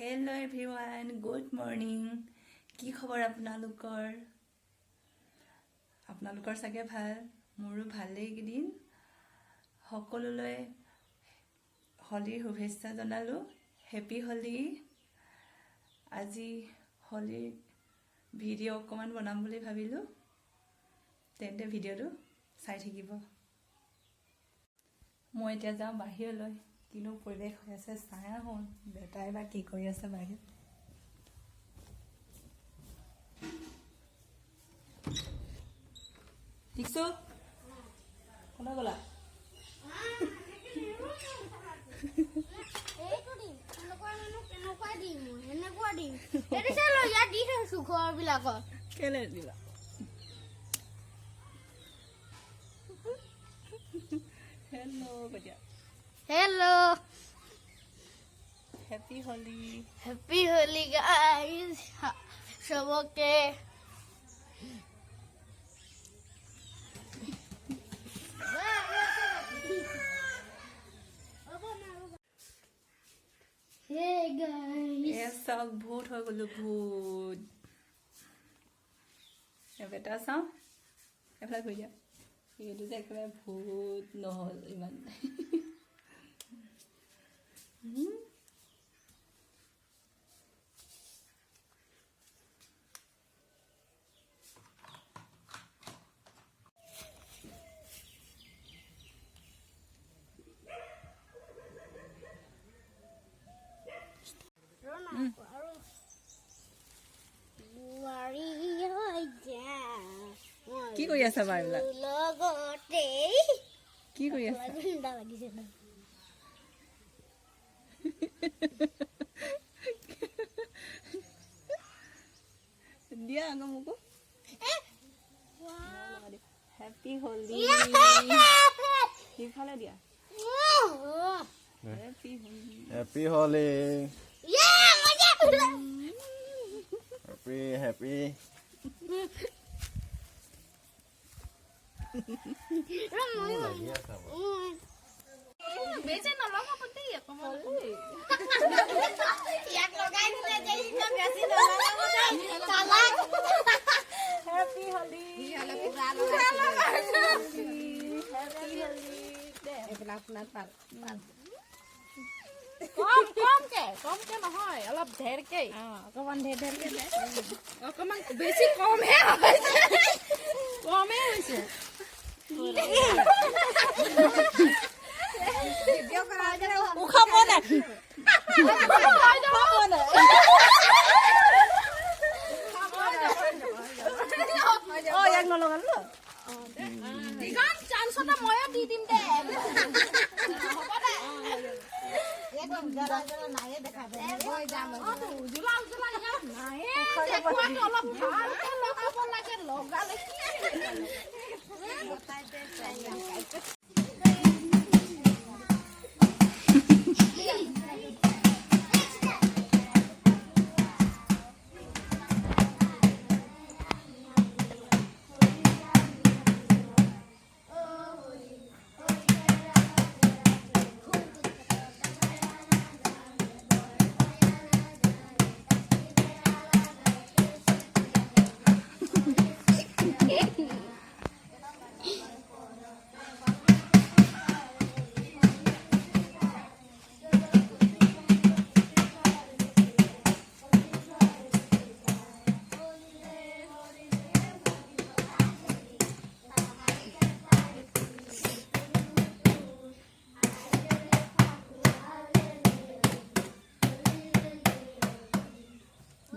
Hello everyone, good morning. কি খবৰ আপোনালোকৰ? আপোনালোকৰ চাগে ভাল, মোৰো ভালেই। এইকেইদিন সকলোলৈ হোলীৰ শুভেচ্ছা জনালোঁ। হেপী হোলী। আজি হোলীৰ ভিডিঅ' অকণমান বনাম বুলি ভাবিলোঁ, তেন্তে ভিডিঅ'টো চাই থাকিব। মই এতিয়া যাওঁ বাহিৰলৈ, কিনো পৰিৱেশ হৈ আছে চাই আহোঁ। বেটাই বা কি কৰি আছে বাহিৰত। দিকচু, কোনে গ'লা? এইটো দিম, এনেকুৱা মানুহ কেনেকুৱা দিম মই, এনেকুৱা দিম। এইটো চাই ল, ইয়াত দি থৈছো ঘৰবিলাকত। কেলে দিলা? হেল্ল' এতিয়া। Hello. Happy Holi. Happy Holi guys চবকে। Hey guys. এ চাওক, ভূত হৈ গ'লো ভূত। এ বেটা, চাওঁ, এফালে ঘূৰি দিয়া। এইটো যে একেবাৰে ভূত নহ'ল ইমান। আৰু বোৱাৰী হৈ যা। কি কৰি আছা বাৰু এইবিলাক? লগতে। কি কৰি আছা? ঠাণ্ডা লাগিছে ন? দিয়া আকৌ মোকো। হেপী হোলী। সিফালে দিয়া। Happy Holi. Happy Holi. Yeah, মজা। Happy happy. লাগি আছে আবার। বেছি নলগাব দেই, অকণমান। ইয়াক লগাই দিলে যে একদম বেছি নলগাব দেই। চালাক। হেপী হোলী, হেপী হোলী দে। কম কমকে, কমকে নহয়, অলপ ঢেৰকে। অকমান ঢেৰ ঢেৰকে, অকমান বেছি কমহে হৈছে, কমে হৈছে। উশাহ পোৱা নাই, উশাহ পোৱা নাই। অ, ইয়াক নলগালো ন। দীঘল চান্সতে ময়ো দি দিম দে। হ'ব দে। অ, তো উজলা উজলা ইয়াত নায়ে দেখুৱাটো। অলপ ভালকে লগাব লাগে, লগালে কি।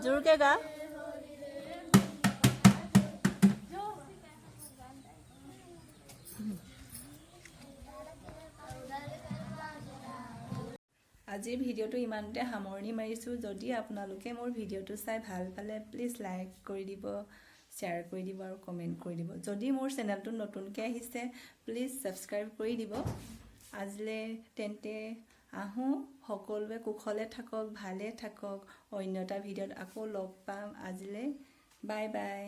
জোৰকে গা। আজিৰ ভিডিঅ'টো ইমানতে সামৰণি মাৰিছোঁ। যদি আপোনালোকে মোৰ ভিডিঅ'টো চাই ভাল পালে, প্লিজ লাইক কৰি দিব, শ্বেয়াৰ কৰি দিব আৰু কমেণ্ট কৰি দিব। যদি মোৰ চেনেলটো নতুনকৈ আহিছে, প্লিজ ছাবস্ক্ৰাইব কৰি দিব। আজিলৈ তেন্তে আহোঁ। সকলোৱে কুশলে থাকক, ভালে থাকক। অন্য এটা ভিডিঅ'ত আকৌ লগ পাম। আজিলৈ বাই বাই।